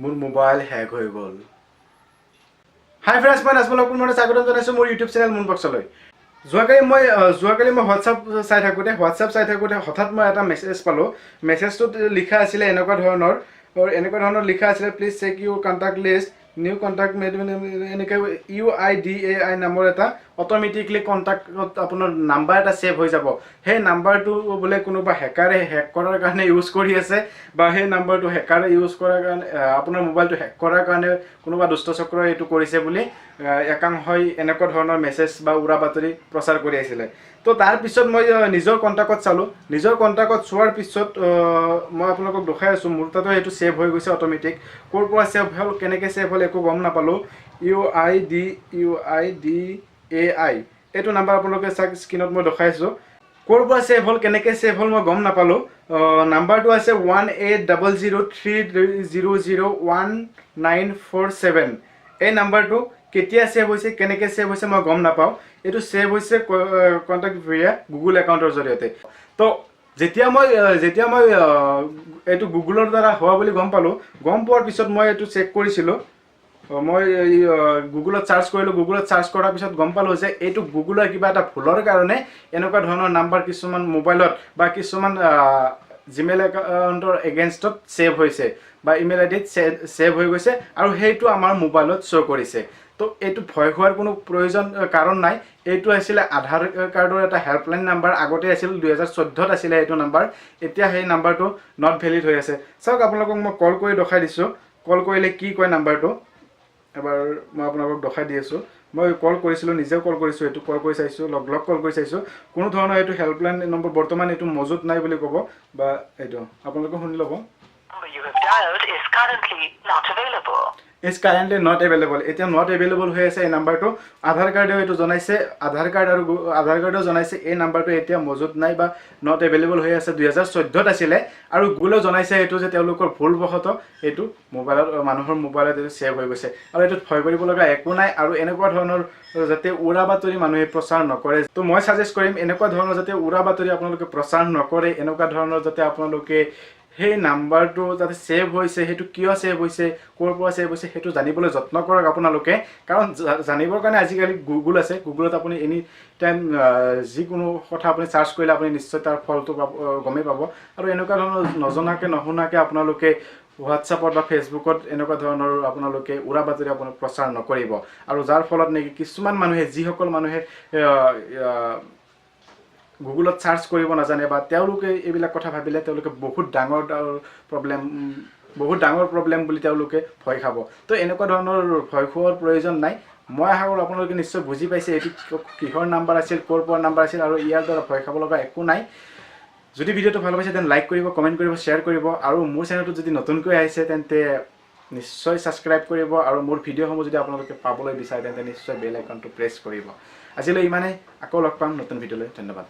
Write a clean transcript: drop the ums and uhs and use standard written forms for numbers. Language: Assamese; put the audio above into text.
মোৰ মোবাইল হেক হৈ গ'ল। হাই ফ্ৰেণ্ডছ, মই নাজমুল হক, মই স্বাগতম জনাইছোঁ মোৰ ইউটিউব চেনেল মুন বক্সলৈ। যোৱাকালি মই হোৱাটছআপ চাই থাকোঁতে হঠাৎ মই এটা মেছেজ পালোঁ। মেছেজটোত লিখা আছিলে এনেকুৱা ধৰণৰ লিখা আছিলে, "Please check your contact list, new contact", এনেকৈ ইউআইডিএআই নামৰ এটা অট'মেটিকলি কণ্টেক্টত আপোনাৰ নাম্বাৰ এটা ছেভ হৈ যাব। সেই নাম্বাৰটো বোলে কোনোবা হেকাৰে হেক কৰাৰ কাৰণে ইউজ কৰি আছে বা সেই নাম্বাৰটো হেকাৰে ইউজ কৰাৰ কাৰণে আপোনাৰ মোবাইলটো হেক কৰাৰ কাৰণে কোনোবা দুষ্ট চক্ৰই এইটো কৰিছে বুলি একাংশই এনেকুৱা ধৰণৰ মেছেজ বা উৰা বাতৰি প্ৰচাৰ কৰি আছিলে। তো তাৰপিছত মই নিজৰ কণ্টেক্টত চালোঁ। নিজৰ কণ্টেক্টত চোৱাৰ পিছত মই আপোনালোকক দেখাই আছোঁ, মোৰ তাতো সেইটো ছেভ হৈ গৈছে অট'মেটিক। ক'ৰ পৰা ছেভ হ'ল, কেনেকৈ ছেভ হ'ল, একো গম নাপালোঁ। U I D A I, এইটো নাম্বাৰ আপোনালোকে চাওক, স্ক্ৰীণত মই দেখাইছোঁ। ক'ৰ পৰা ছেভ হ'ল, কেনেকৈ ছেভ হ'ল, মই গম নাপালোঁ। নাম্বাৰটো আছে 18003001947। এই নাম্বাৰটো কেতিয়া ছেভ হৈছে, কেনেকৈ ছেভ হৈছে, মই গম নাপাওঁ। এইটো ছেভ হৈছে কণ্টেক্ট ভিয়া গুগল একাউণ্টৰ জৰিয়তে। তো যেতিয়া মই এইটো গুগলৰ দ্বাৰা হোৱা বুলি গম পালোঁ, গম পোৱাৰ পিছত মই এইটো চেক কৰিছিলোঁ। মই এই গুগলত চাৰ্চ কৰিলোঁ। গুগলত চাৰ্চ কৰাৰ পিছত গম পালোঁ যে এইটো গুগলৰ কিবা এটা ভুলৰ কাৰণে এনেকুৱা ধৰণৰ নাম্বাৰ কিছুমান মোবাইলত বা কিছুমান জিমেইল একাউণ্টৰ এগেইনষ্টত ছেভ হৈছে বা ইমেইল আই ডিত ছেভ হৈ গৈছে আৰু সেইটো আমাৰ মোবাইলত শ্ব' কৰিছে। তো এইটো ভয় খোৱাৰ কোনো প্ৰয়োজন কাৰণ নাই। এইটো আছিলে আধাৰ কাৰ্ডৰ এটা হেল্পলাইন নাম্বাৰ। আগতে আছিল, 2014ত আছিলে এইটো নাম্বাৰ। এতিয়া সেই নাম্বাৰটো not valid হৈ আছে। চাওক, আপোনালোকক মই কল কৰি দেখাই দিছোঁ। কল কৰিলে কি কয় নাম্বাৰটো এবাৰ মই আপোনালোকক দেখাই দি আছোঁ। মই কল কৰিছিলোঁ, নিজেও কল কৰিছোঁ, এইটো কল কৰি চাইছোঁ, লগ লগ কল কৰি চাইছোঁ। কোনো ধৰণৰ এইটো হেল্পলাইন নম্বৰ বৰ্তমান এইটো মজুত নাই বুলি ক'ব বা এইটো আপোনালোকে শুনি ল'ব। Number you have dialed is currently not available. Is currently not available. এতিয়া not available হৈ আছে এই নাম্বাৰটো। আধাৰ কাৰ্ডেও এইটো জনাইছে, আধাৰ কাৰ্ড আৰু আধাৰ কাৰ্ডেও জনাইছে এই নাম্বাৰটো এতিয়া মজুত নাই বা not available হৈ আছে। 2014ত আছিলে আৰু গুগলেও জনাইছে এইটো যে তেওঁলোকৰ ভুলবশতঃ এইটো মোবাইলত, মানুহৰ মোবাইলত এইটো ছেভ হৈ গৈছে আৰু এইটোত ভয় কৰিব লগা একো নাই। আৰু এনেকুৱা ধৰণৰ যাতে উৰা বাতৰি মানুহে প্ৰচাৰ নকৰে। তো মই ছাজেষ্ট কৰিম, এনেকুৱা ধৰণৰ যাতে উৰা বাতৰি আপোনালোকে প্ৰচাৰ নকৰে। এনেকুৱা ধৰণৰ যাতে আপোনালোকে সেই নাম্বাৰটো যাতে ছেভ হৈছে, সেইটো কিয় ছেভ হৈছে, ক'ৰ পৰা ছেভ হৈছে, সেইটো জানিবলৈ যত্ন কৰক আপোনালোকে। কাৰণ জানিবৰ কাৰণে আজিকালি গুগল আছে। গুগলত আপুনি এনি টাইম যিকোনো কথা আপুনি চাৰ্চ কৰিলে আপুনি নিশ্চয় তাৰ ফলটো পাব, গমেই পাব। আৰু এনেকুৱা ধৰণৰ নজনাকৈ নুশুনাকৈ আপোনালোকে হোৱাটছআপত বা ফেচবুকত এনেকুৱা ধৰণৰ আপোনালোকে উৰা বাতৰি আপোনাক প্ৰচাৰ নকৰিব। আৰু যাৰ ফলত নেকি কিছুমান মানুহে, যিসকল মানুহে আহ, আহ, গুগলত চাৰ্চ কৰিব নাজানে বা তেওঁলোকে এইবিলাক কথা ভাবিলে তেওঁলোকে বহুত ডাঙৰ প্ৰব্লেম বুলি তেওঁলোকে ভয় খাব। তো এনেকুৱা ধৰণৰ ভয় খোৱাৰ প্ৰয়োজন নাই। মই আশা কৰোঁ আপোনালোকে নিশ্চয় বুজি পাইছে এইটো কিহৰ নাম্বাৰ আছিল, ক'ৰ পৰা নাম্বাৰ আছিল আৰু ইয়াৰ দ্বাৰা ভয় খাব লগা একো নাই। যদি ভিডিঅ'টো ভাল পাইছে, তেন্তে লাইক কৰিব, কমেণ্ট কৰিব, শ্বেয়াৰ কৰিব আৰু মোৰ চেনেলটোত যদি নতুনকৈ আহিছে, তেন্তে নিশ্চয় ছাবস্ক্ৰাইব কৰিব। আৰু মোৰ ভিডিঅ'সমূহ যদি আপোনালোকে পাবলৈ বিচাৰে, তেন্তে নিশ্চয় বেল আইকনটো প্ৰেছ কৰিব। আজিলৈ ইমানেই। আকৌ লগ পাম নতুন ভিডিঅ'লৈ। ধন্যবাদ।